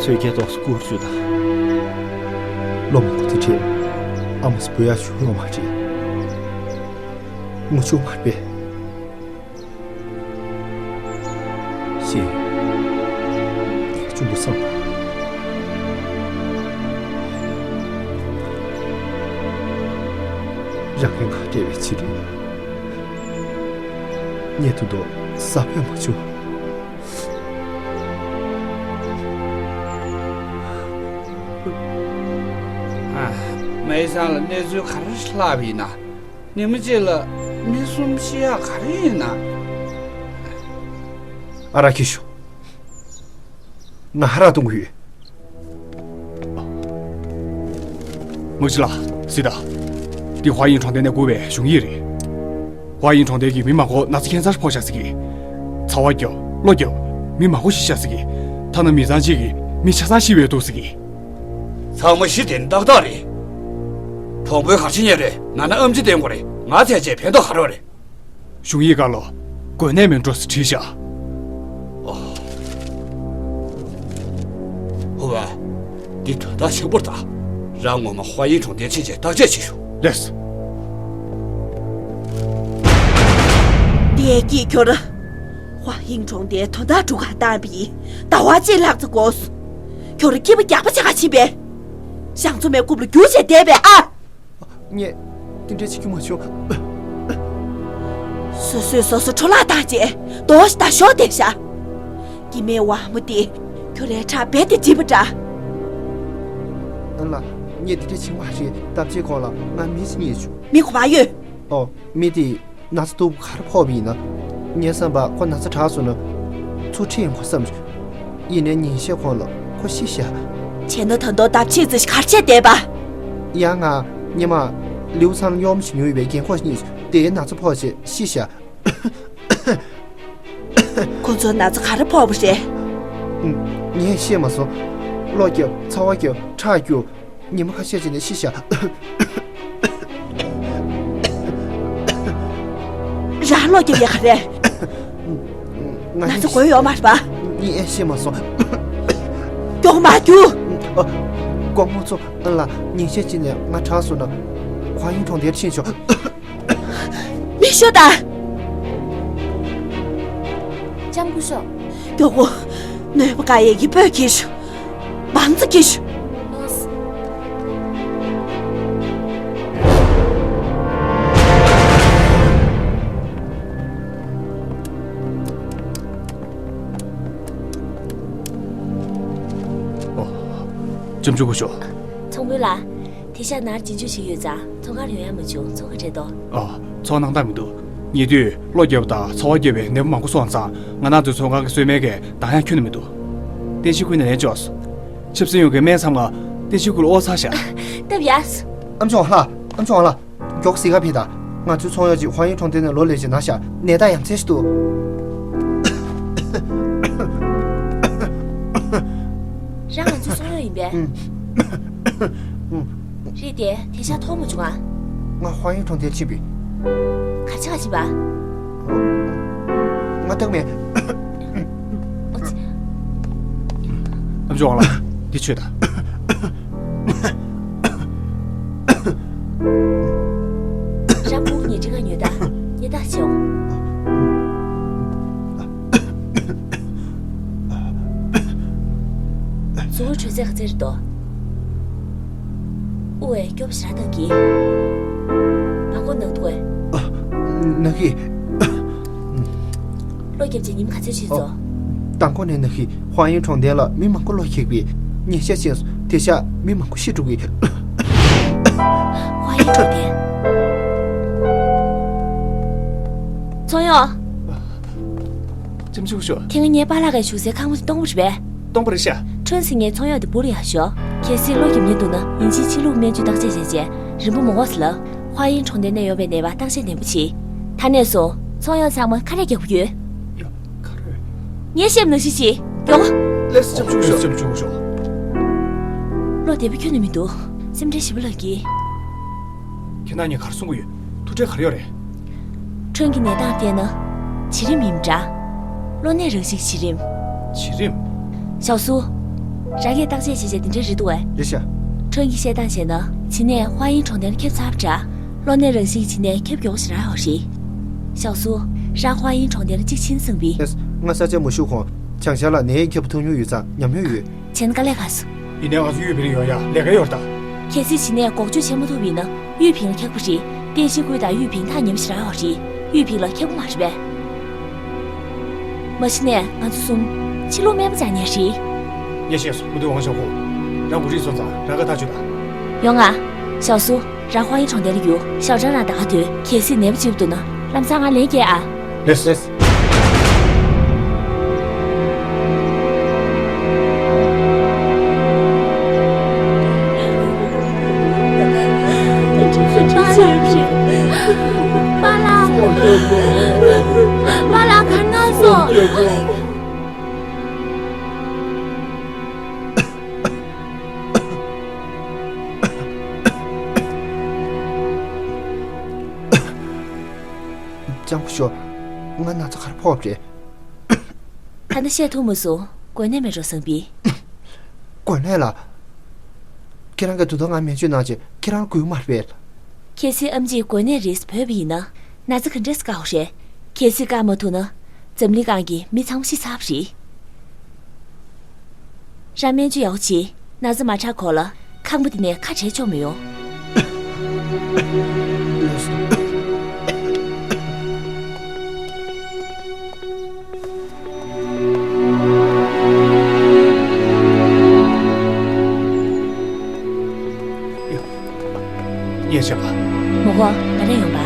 ཚོས་སྐྱེ་ཏོག་སྐུར་བཅུག་དང་། ལོ་མང་པོ་དེ་འཕྲད། ཨ་མ་སུ་བུ་ཡ་ཆུང་ལོ་མ་འཕྲད། ངུ་ཆུང་མ་རེད་པས། ཞེས། ངས་གཅུང་པོ་བསམ། རང་གིས་ང་སྤྲད་པའི་ཕྱིར། ངས་དུ་དོ་ས་བོན་མ་བྱུང་། མའི་སང་ལ་གནས་ཚུལ་ག་རེ་ལྷག་པ་ཡིན་ན། ཉི་མ་གཅིག་ལ་མི་གསུམ་ཤི་ཡག་ག་རེ་ཡིན་ན། ཨ་ར་ཁྱི་ཤོག་ང་ཧ་ར་གཏོང་གི་ཡོད། དམག་སྤྱི་ལགས། གཟིགས་དང་། འདི་ཧྭ་དབྱིན་གྲོང་རྡལ་ནས་བསྐུར་བའི་གཞུང་ཡིག་རེད། ཧྭ་དབྱིན་གྲོང་རྡལ་གྱི་མི་མང་པོ་ན་ཚ་ཁེན་སར་ཕོག་བཞག་ཟེར་གི། ཚ་བ་བརྒྱབ། གློ་བརྒྱབ། མི་མང་པོ་ཤི་བཞག་ཟེར་གི། ཐ་ན་མི་ཚང་གཅིག་གི་མི་ཆ་ཚང་ཤི་བའི་འདུག་ཟེར་གི། ཚང་མ་ཤི་དེ་ཏག་ཏག་རེད། གྲོང་དཔོན་ག་རེ་བྱེད་མཁན་རེད། ན་ན་ཨེམ་ཆི་བསྟེན་དགོས་རེད། ང་ཚོས་བྱས་ཕན་ཐོགས་ག་རེ་ཡོད་རེད། གཞུང་ཡིག་སྒང་ལ་དགོས་གནད་མིན་འགྲོ་ཟེར་བྲིས་ཤག་ཧུ་བ། འདི་དོན་དག་ཆེན་པོ་རེད་ད། རང་ངོ་མ་ཧྭ་དབྱིན་གྲོང་རྡལ་ཕྱིན་བྱས་བརྟག་དཔྱད་བྱེད་ཤོག་ལགས་སོ། བདེ་སྐྱིད་ཁྱོད། ཧྭ་དབྱིན་གྲོང་རྡལ་དོན་དག་སྒྲུབ་གར་བཏང་བའི་ཟླ་བ་གཅིག་ལྷག་ཙམ་འགོར་སོང་། ཁྱོད་རང་སྐྱིད་པོ་རྒྱགས་པ་བྱེད་ག་ཕྱིན་པས། ཞང་ཚོ་མའི་རྐུབ་ལ་རྒྱུག་བྱས་བསྡད་པས་ཨ། ངས་དེ་འདྲ་བྱེད་རྒྱུ་མ་བྱུང་། སོ་སོས་སོ་སོ་འཕྲོ་བརླག་བཏང་རྗེས་རྡོ་ཞིག་ད་ཤོག་བསྡད་ཤག་སྐྱེ་དམན་དབང་མོ་དེ་ཁྱོད་རའི་ཕྲག་རྦད་དེ་བསྒྲིལ་བ་འདྲ། ཨ་ལ། ངས་དེ་འདྲ་བྱེད་མ་རེད། སྟབས་ཅིག་གོང་ལ་ང་མི་ཞིག་རྙེད་བྱུང་། མི་ག་པར་ཡོད། ཨོ། མི་དེ་ན་ཚ་སྟུག་པོ་ག་རེ་ཕོག་པ་ཡིན་ན། ངའི་བསམ་པར་ཁོ་ན་ཚ་དྲག་སོང་ན་ཚུར་ཁྲིད་ཡོང་དགོས་བསམ་བྱུང་། ཡིན་ནའི་ཉིན་ཤས་གོང་ལ་ཁོ་ཤི་ཤག་བྱས་ན་ད་དུང་ལྡབ་ཕྱེད་ཙམ་ཞིག་ག་རེ་བྱས་བསྡད་པ། ཡང་ང་ཉི་མ་ལིའུ་ཚང་གཡོག་མོ་ཞིག་ཉོས་ཡོད་པའི་རྒན་འཁོགས་ཤིག་རྙེད་བྱུང་། དེའི་ན་ཚ་ཕོག་བྱས་ཤི་ཤག་ཁོ་ཚོར་ན་ཚ་ག་རེ་ཕོག་པ་རེད། ངས་ཤེས་མ་སོང་། གློ་བརྒྱབ། ཚ་བ་བརྒྱབ། ཁྲག་སྐྱུག་ཉི་མ་ཁ་ཤས་ཅིག་ནས་ཤི་ཤག་རང་གློ་བརྒྱབ་ཡག་ག་རེད། ང་ན་ཚ་འགོས་ཡོད་མ་རེད་པ། ངས་ཤེས་མ་སོང་། མགྱོགས་མ་རྒྱུགས། ཨ། དགོང་མོ་ཚོ་ལ་ཉིན་ཤས་ཅིག་ནས་ང་དྲག་སོང་ན་ཧྭ་དབྱིན་གྲོང་རྡལ་ཕྱིན་ཤོག་མི་ཤོག་ད། ལྕམ་སྐུ་ཞབས། མགྱོགས་པོ། གནོད་པ་བཀག་ཡས་ཀྱི་སྤོས་འཁྱེར་ཤོག་མང་ཙམ་འཁྱེར་ཤོག་ཨོ། ལྕམ་ཆུང་སྐུ་ཞབས། ཚོང་དཔོན་ལགས། དེ་ཤག་ནར་རྗེས་འཇུག་བྱེད་ཀྱི་ཡོད་ཙང་ཚོང་ཁང་ལ་ཡོང་ཡག་མ་བྱུང་། ཚོང་ཁང་བྲལ་ཏོ། ཨ། ཚོང་གནང་སྟངས་མི་འདུག་ཉེ་དུས་གློ་བརྒྱབ་པ་དང་ཚ་བ་བརྒྱབ་པའི་ནད་པ་མང་པོ་སོང་ཙང་ང་རང་ཚོའི་ཚོང་ཁང་གི་གསོལ་སྨན་གྱིས་འདང་ཡག་ཁྱོན་ནས་མི་འདུག་བསྟན་ཆོས་སྐུ་ནས་ལན་བཅོལ་སོང་། ཆབ་སྲིད་ཡོང་གི་སྨན་ཚང་མ་བསྟན་ཆོས་སྐུ་ལ་དབོར་ཚར་ཤག་སྟབས་ཡག་སོང་། ཨམ་ཅོག་ལགས། ཨམ་ཅོག་ལགས། མགྱོགས་གཟིགས་ག་ཕེབས་དང་། ང་ཚོའི་ཚོང་གཡོག་ཅིག་ཧྭ་དབྱིན་གྲོང་རྡལ་ནས་ལོག་སླེབས་རྗེས་ན་ཤག་ནད་རྟགས་ཡ་མཚན་ཞིག་འདུག་རང་ང་ཚོའི་ཚོང་གཡོག་ཡིན་པས། ཨུམ། ཨུམ། རེད་དེ། དེ་ཤག་མཐོང་མ་བྱུང་ང་། ང་ཧྭ་དབྱིན་གྲོང་རྡལ་ཕྱིན་པས། ག་ཆ་ག་ཕྱིན་པ། ང་བཏང་མེད། ཨོ་ཙི། ཨམ་ཅོག་ལགས། འདི་མཆོད་དང་། རང་ཕྲུ་གུ་ཉལ་ཁྲིའི་ཁ་ཉོས་དང་། ཉལ་ཐ་བྱེད་འོང་། གཟུགས་པོ་དྲོད་ཚད་ག་ཚད་རེད་དོ། དབུགས་པས་སྐྱོ་པོ་ཞེ་དྲག་གཏོང་གི། མང་པོ་ན་གི་འདུག་གས། ན་གི། གློ་བརྒྱབ་རྗེས་ཉིན་ག་ཚོད་ཕྱིན་སོང་། མདང་དགོང་ནས་ན་གི། ཧྭ་དབྱིན་གྲོང་རྡལ་ལ་མི་མང་པོ་གློ་བརྒྱབ་པས་ཉིན་ཤས་ཕྱིན་སོང་། དེ་ཤག་མི་མང་པོ་ཤི་འགྲོ་གི། ཧྭ་དབྱིན་གྲོང་རྡལ། ཚོང་གཡོག་ལྕམ་ཆུང་ཤོག་ཁྱེད་ང་ངའི་པཱ་ལགས་ཀྱི་བཞུགས་སའི་ཁང་པ་དེ་སྟོང་པ་རེད་པས། སྟོང་པ་རེད་ཤག་ཁྲོན་ཟེར་མཁན་ཚོང་གཡོག་དེ་འབུ་ལ་ཡག་ཤོག་གལ་སྲིད་གློ་བརྒྱབ་མཁན་འདུག་ན་ཡིན་གཅིག་ཕྱི་ལུགས་སྨན་བཅོས་བརྟག་དཔྱད་བྱས་རྗེས་རིང་པོ་མ་འགོར་ཟེར་ལབ། ཧྭ་དབྱིན་གྲོང་རྡལ་ནས་ཡོང་བའི་ནད་པར་བརྟག་དཔྱད་ནན་པོ་བྱེད། ད་ནས་བཟུང་ཚོང་གཡོག་ཚང་མ་ཁ་རས་རྒྱག་དགོས་ཡོད། ཡ། ཁ་རས། ངས་བཤད་པ་ནང་བཞིན་བྱེད། མགྱོགས། ལགས་སོ། ལྕམ་ཆུང་ཤོག་ལྕམ་ཆུང་ཤོག་བློ་བདེ་པོ་ཁྱོན་ནས་མི་འདུག་སེམས་ཁྲལ་ཞེ་པོ་ལངས་ཀྱི། ཁྱེད་རྣམ་གཉིས་ག་རེ་གསུང་གི་ཡོད། ཐུགས་ཁྲལ་ག་རེ་ཡོད་རེད། ཁྲོན་གྱི་ནད་རྟགས་བལྟས་ན། བྱེད་རིམས་ཡིན་འདྲ། གློ་ནད་རང་བཞིན་གྱི་བྱེད་རིམས། བྱེད་རིམས། ཞའོ་སུ། རང་གིས་བརྟག་དཔྱད་བྱས་བྱས་དེ་འདྲ་རེད་འདུག་གས། རེད་ཤག་ཁྲོན་གྱིས་བཤད་སྟངས་བྱས་ན་བྱེད་ནད་ཧྭ་དབྱིན་གྲོང་རྡལ་ཁྱབ་ཚར་བ་འདྲ། གློ་ནད་རང་བཞིན་གྱི་བྱེད་ནད་ཁྱབ་མགྱོགས་པོ་ཞེ་དྲག་ཡོད་རེད། ཞའོ་སུ། རང་ཧྭ་དབྱིན་གྲོང་རྡལ་གཅིག་ཕྱིན་སོང་བས། ལགས་སོ། ང་ས་ཆ་མ་ཞུ་གོང་། བྱང་ཤར་ལ་ནད་ཡམས་ཁྱབ་པ་ཐོན་མྱོང་ཡོད་ཙང་ཉམས་མྱོང་ཡོད། བྱས་ན་དཀའ་ལས་ཁག་སོང་། ཡིན་ནའི་ང་ཚོ་ཡུས་ཕིང་ལ་ཡོང་ཡ་ལས་ཀ་ཡོད་རེད་ད། གལ་སྲིད་བྱེད་ནད་འགོག་བཅོས་བྱེད་མ་ཐུབ་པ་ཡིན་ན་ཡུས་ཕིང་ལ་ཁྱབ་ཀྱི་རེད། ཏན་ཞི་ཀུའི་དང་ཡུས་ཕིང་ཐག་ཉེ་པོ་ཞེ་དྲག་ཡོད་རེད། ཡུས་ཕིང་ལ་ཁྱབ་ཀྱི་མ་རེད་པས། མ་གཞི་ནས་ང་ཚོ་གསུམ་ཕྱི་ལུགས་སྨན་པ་རྩ་ནས་རེད། ངས་ཤེས་སོང་། མུ་ཏིག་ཝང་ཞའོ་ཧུ། རང་འགོ་ཁྲིད་སོང་ཙང་རང་ཁ་ཐག་ཆོད་དང་། ཡོང་ང་། ཞའོ་སུ། རང་ཧྭ་ཡིན་གྲོང་རྡལ་ལ་ཡོད། ཞའོ་ཀྲང་རང་ད་ག་སྡོད། གལ་སྲིད་ནད་པ་ཅིག་འདུག་ན། ལམ་སང་ང་ལན་སྐྱེལ་ཨ། ལགས་སོ། པཱ་ལགས། པཱ་ལགས་ག་རེ་གནང་སོང་། ལྕམ་སྐུ་ཞབས། ང་ན་ཚ་ག་རེ་ཕོག་པ་རེད། ད་ནི་བཤད་ཐུབ་མ་སོང་། འགོས་ནད་མེད་འགྲོ་བསམ་པས། འགོས་ནད་ལ། ཁྱེད་རང་གིས་དོ་དོ་ང་སྨན་བཅོས་གནང་རྗེས་ཁྱེད་རང་ལ་འགོས་མ་རེད་པས། གལ་སྲིད་ཨེམ་ཆི་འགོས་ནད་རེད་ཟེར་བོས་པ་ཡིན་ན། ན་ཚ་ག་འདྲས་བཀག་དགོས་རེད། གལ་སྲིད་བཀག་མ་ཐུབ་ན། འཛམ་གླིང་སྒང་གི་མི་ཚང་མ་ཤི་ཚར་བ་རེད། རང་སྨན་བཅོས་ཡག་པོ་བྱེད། ན་ཚ་མ་དྲག་གོང་ལ་ཁང་པ་འདི་ནས་ཁ་བྲལ་ཆོག་མི་ཡོང་། ཡ། ཉེ་ཆར་པ། མོ་གོ་ང་རེ་ཡོང་པ།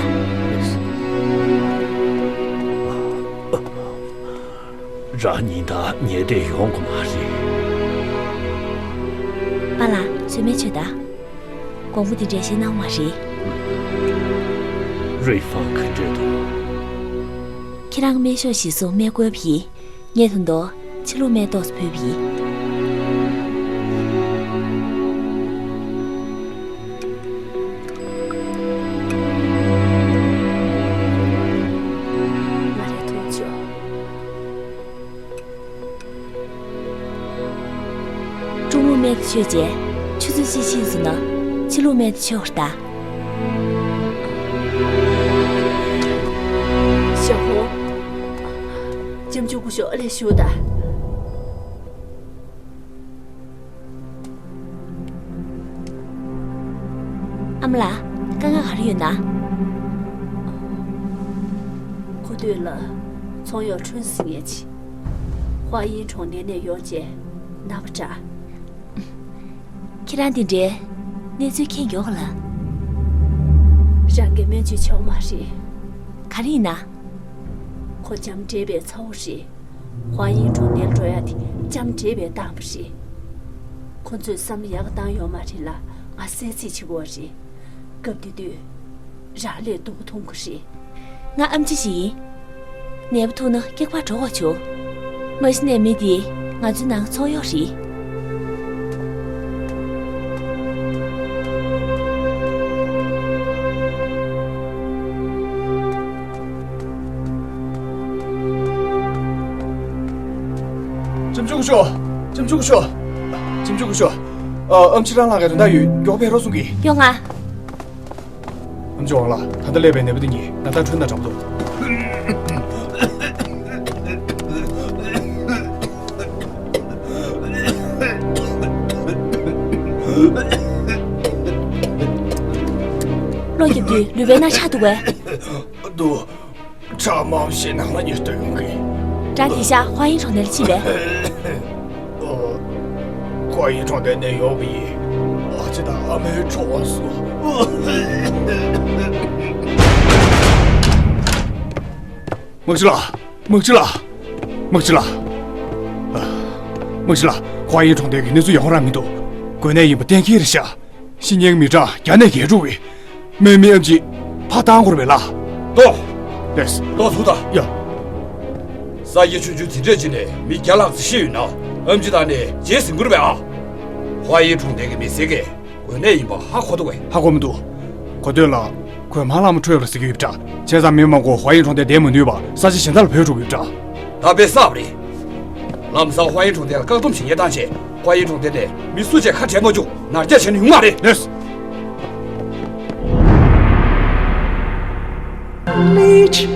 རང་ཉིན་ད་ཉལ་བསྡད་ཡོང་གི་མ་རེད། པཱ་ལགས་ཚོད་མེད་བྱོས་ད། དགོང་མོ་འདི་འདྲ་བཤད་གནང་བ་རེད། རུས་ཧྥང་ག་འདྲས་འདུག་ཁྱེད་རང་སྨན་ཤོག་ཞིག་སོང་སྨན་བསྐོལ་བ་ཡིན། ངས་ད་དུང་ཕྱི་ལུགས་སྨན་ཏོག་ཙམ་ཕུལ་བ་ཡིན། ང་རེ་ཐུག་ཆོག་ཀྲུང་ལུགས་སྨན་དེ་མཆོད་རྗེས། ཆུ་ཚོད་གཅིག་ཕྱིན་སོང་ན། ཕྱི་ལུགས་སྨན་དེ་མཆོད་པར་གདའ། ཞའོ་ཧུང་། ལྕམ་ཆུང་སྐུ་ཞབས་ཨ་ལས་བཞུགས་དང་། ཨ་མ་ལགས། དཀའ་ངལ་ག་རེ་ཡོད་ན། ཁོ་ཐོས་ལ་ཚོང་གཡོག་ཁྲུན་ཟེར་མཁན་ཅིག་ཧྭ་ཡིན་གྲོང་རྡལ་ནས་ཡོང་རྗེས་ནད་པ་དྲག་ཁྱེད་རང་འདི་འདྲའི་གནས་ཚུལ་མཁྱེན་མགྱོགས་ལ། རང་གི་སྨན་བཅོས་ཆོག་མ་རེད། ག་རེ་ཡིན་ན། ཁོ་འཇམ་འདྲེས་པའི་ཚ་བོ་རེད། ཧྭ་ཡིན་གྲོང་རྡལ་འགྲོ་ཡ་དེ་འཇམ་འདྲེས་པའི་བཏང་བ་རེད། ཁོ་ཚོས་བསམ་བློ་ཡག་ག་བཏང་ཡོད་མ་རེད་ལ། ང་གསལ་ཚིག་བྱེད་དགོས་པ་རེད། སྐབས་དེ་དུས་རང་ལས་སྡུག་ག་མཐོང་གི་རེད། ང་ཨེམ་ཆི་ཞིག་ཡིན། ནད་པ་ཐུག་ན་སྐྱག་པ་འགྲོ་དགོས་བྱུང་། མ་གཞི་ནས་མི་འདི་ང་ཚོའི་ནང་ཚོང་གཡོག་རེད། ལྕམ་ཆུང་སྐུ་ཞབས། ལྕམ་ཆུང་སྐུ་ཞབས། ལྕམ་ཆུང་སྐུ་ཞབས། ཨ། ཨེམ་ཆི་རང་ལ་ག་དོན་དག་ཡོད། མགྱོགས་པོ་ཕེབས་རོགས་གསུང་གི། ཡོང་ང་། ཨེམ་ཆི་ཝང་ལགས། ད་ལྟ་སླེབས་པའི་ནད་པ་འདི་གཉིས་ན་ཚ་ཁྲོན་དང་འདྲ་པོ་འདུག་གློ་རྒྱབ་དུས་ལུས་པའི་རྣ་ཆགས་འདུག་པས། འདུག་ཁྲག་མང་ཞིག་ནང་ལ་ཉེར་སྡོད་ཡོང་གི། རང་དེང་ཞག་ཧྭ་ཡིན་གྲོང་རྡལ་ཕྱིན་པས། ཧྭ་ཡིན་གྲོང་རྡལ་ནས་ཡོང་བ་ཡིན། ཨ་ཅེ་དང་ཨ་མའི་གྲོགས་སུ། དམག་སྤྱི་ལགས། དམག་སྤྱི་ལགས། དམག་སྤྱི་ལགས། ཨ། དམག་སྤྱི་ལགས། ཧྭ་ཡིན་གྲོང་རྡལ་གྱི་གནས་ཚུལ་ཡག་པོ་རང་མི་འདུག་འགོས་ནད་ཡིན་པ་གཏན་འཁེལ་རེད་ཤག་ཤི་མཁན་མི་གྲངས་བརྒྱ་ནས་བརྒལ་འགྲོ་བས། སྨན་མི་ཨེམ་ཆི་ཕར་བཏང་དགོས་རེད་པས་ལགས། ལྟོས། ལགས། ལྟོས་ཚུར་ལྟ། ཡ། ས་གཞི་ཆུང་ཆུང་དེ་འདྲས་ཅིག་ནས་མི་བརྒྱ་ལྷག་ཙམ་ཤི་ཡོད་ན། ཨེམ་ཆི་དང་ནས་བརྗེད་ཟིན་དགོས་རེད་པས་ཨ། ཧྭ་ཡིན་གྲོང་རྡལ་གྱི་མི་སེར་གྱིས་འགོས་ནད་ཡིན་པ་ཧ་གོ་འདུག་གས། ཧ་གོ་མི་འདུག་གོ་ཐོས་ལ་གོས་མང་ལམ་འཕྲོད་པ་ཟེར་གྱི་ཡོད་པ་འདྲ། བྱས་ཙང་མི་མང་པོ་ཧྭ་ཡིན་གྲོང་རྡལ་བསྡད་མ་ནུས་པར་ས་ཆ་གཞན་དག་ལ་བྲོས་འགྲོ་གི་ཡོད་པ་འདྲ། ད་དཔེ་བསགས་པ་རེད། ལམ་སང་ཧྭ་ཡིན་གྲོང་རྡལ་ལ་བཀག་སྡོམ་བྱེད་མཁན་བཏང་བྱས། ཧྭ་ཡིན་གྲོང་རྡལ་ནས་མི་སུ་གཅིག་ཁ་བྲལ་མ་བཅུག་ནར་འགྱངས་བྱས་ན་ཡོང་མ་རེད། ལགས།